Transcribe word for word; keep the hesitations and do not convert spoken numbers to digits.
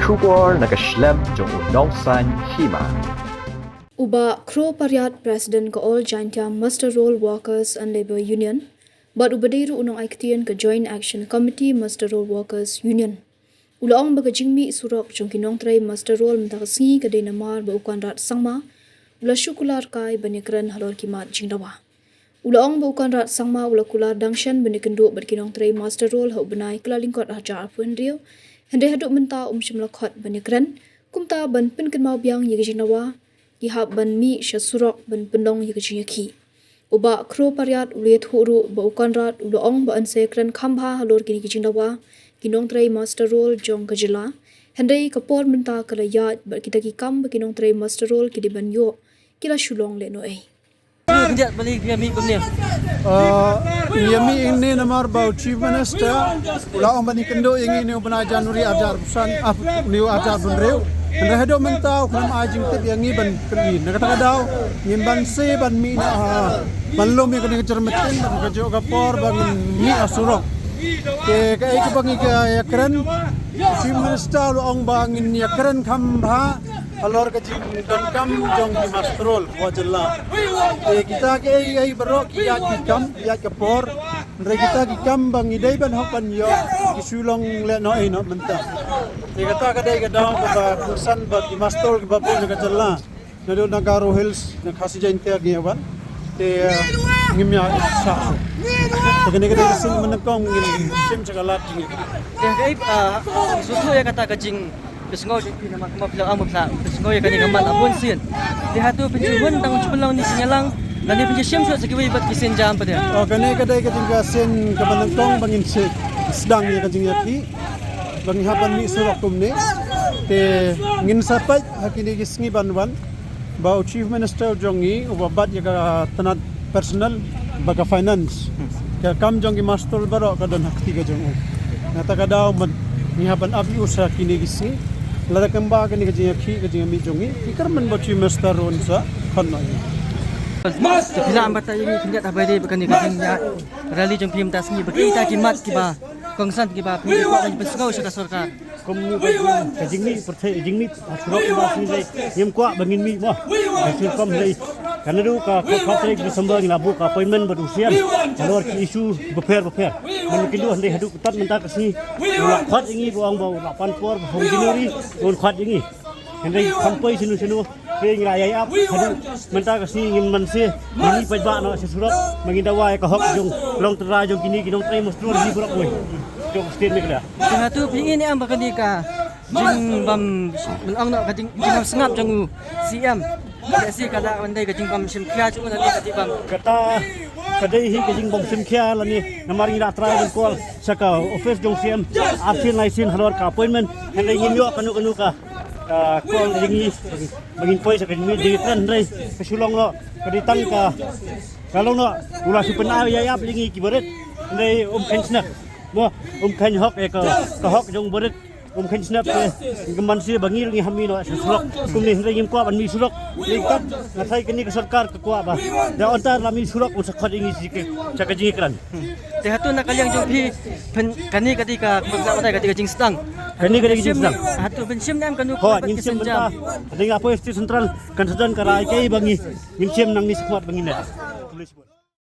Khubor na ka shlem jong u Nongsaiñ Hima. U Bah Kro Pariat, President ka All Jaintia Muster Roll Workers and Labour Union, bad uba dei ruh u nongai ktien ka Joint Action Committee Muster Roll Workers Union, u la ong ba ka jingmih surok jong ki nongtrei muster roll mynta ka sngi ka dei namar ba u Conrad Sangma u la shu kular kai ban ïakren halor ki mat jingdawa. U la ong ba u Conrad Sangma u la kular dang shen ban ïakynduh bad ki nongtrei muster roll ha u bnai Kyllalyngkot arhajar arphew hynriew, hynrei haduh mynta um shym la khot ban ïakren, kumta ban pynkynmaw biang ïa ka jingdawa, ki hap ban mih sha surok ban pynlong ïa ka jingïakhih. U Bah Kro Pariat u la ïathuh ruh ba u Conrad u la ong ba yn sa ïakren kham bha halor kine ki jingdawa ki nongtrei muster roll jong ka jylla, hynrei ka por mynta ka la ïaid bad kita ki kam ba ki nongtrei muster roll ki dei ban ïoh ki la shu long lehnohei. Khyndiat balei ngi ïa mih kumne? Ah, ngi ïa mih ïa ngi namar ba u Chief Minister u la ong ban ïakynduh ïa ngi ha u bnai January arhajar arphew san, ah, ha u arhajar arphew hynriew. Hynrei haduh mynta u khlem ai jingtip ïa ngi ban kylli. Na kata ka daw ngim banse ban mih na, ah, ban lum ïa kane ka jingmyntoi bad kajuh ka por ba ngin mih ha surok. Te kaei kaba ngi ïakren, u Chief Minister u la ong ba ngin ïakren kham bha halor ka jingdonkam jong ki muster roll ha jylla. Te kita kiei kiei baroh ki ïaid ki kam, ki ïaid ka por. Hynrei kita ki kam ba ngi dei ban hok ban ïoh ki shu long lehnohei noh mynta. Te kata ka dei ka daw kaba kongsan ba ki muster roll kiba bun na ka jylla, naduh na Garo Hills, na Khasi Jaintia ki ïa wan. Te, eh, ngim ïa sah shuh. Te kane ka dei ka sien ba nyngkong ngin shim sha ka lad jingïakhih. Te kaei, ah, sngewthuh ïa kata ka jing Phi sngew ïa phi namar kumba phi la ong ba phi la, phi sngew ïa kane ka mat la bun sien. Te hato phin shu hun tang shu pynlong ïa kane ka jingïalang, lane phin shu shim shuh sa kiwei pat ki sien jam pat ïa. Oh, kane ka dei ka jingïaseng kaba nyngkong ba ngin sdang ïa ka jingïakhih, ba ngi hap ban mih surok kumne. Te ngin sa peit ha kine ki sngi ban wan ba u Chief Minister jong ngi uba bat ïa ka tnat personnel bad ka finance, ka kam jong ki muster roll baroh ka don ha kti ka jong u. Na kata ka daw ngi hap ban ap ïa u sa kine ki sngi. Lada kumba kane ka jingïakhih, ka jingïamih jong ngi, ngi kyrmen ba u Chief Minister un sa khot noh ïa ngi. Te phi lah ban batai ïa ngi khyndiat haba ïadei bad kane ka jingïaid rally jong phi mynta ka sngi, ba kita ki mat kiba kongsan kiba phi kwah ban pynsngew sha ka sorkar. Kum ngi ka jing, ka jingmih pyrthei, jingmih surok ba sien lei, ngim kwah ba ngin mih mo. Ka sien kum lei. Ka naduh ka, ka, ka tarik December ngi la buh ka appointment bad u C M halor ki issue bapher bapher. Mynta ki duh hynrei haduh kata mynta ka sngi u la khot ïa ngi, ba u ong ba u la pan por ba hynriew January un khot ïa ngi. Hynrei kham poi shano shano. Te ngi la ïai ap haduh mynta ka sngi ngim banse. Ngi paidbah noh sha surok ba ngin dawa ïa ka hok jong, long tynrai jong kine ki nongtrei muster roll hi surok wei jong state Meghalaya. Te hato phi ngin ïa em ba kane ka jingbym, ban ong noh ka jing, jingbym sngap jong u C M, ka dei ka jingbym shim khia jong u lane ka jingbym, kata ka dei hi ka jingbym shim khia lane namar ngi la try ban call sha ka office jong C M ar sien lai sien halor ka appointment, hynrei ngim ïoh kano kano ka, ah, call ïa ngi. Ba ngin poi sha ka jingmih jingïakren hynrei ka shu long noh, ka dei tang ka, ka long noh u la shu pynïaid ïa ap ïa ngi ki barit hynrei um kheiñ snap. Mo, um kheiñ hok ïa ka, ka hok jong barit, um kheiñ snap te ngim banse ba ngi ngi hap mih noh sha surok. Kumne hynrei ngim kwah ban mih surok. Ngi kat nga tharai kane ka sorkar ka kwah ba da un ta la mih surok un sa khot ïa ngi sha ka jingïakren. Te hato na ka liang jong phi, phin, kane ka dei ka, ka, ka dei ka jingsdang. Kane ka dei ka jingsdang. Hato phin shim ne em kano kano ka jingshim jam. Ka dei nga poi State Central, kan sa don ka rai kaei ba ngi, ngin shim nangne shakhmat ba ngin leh.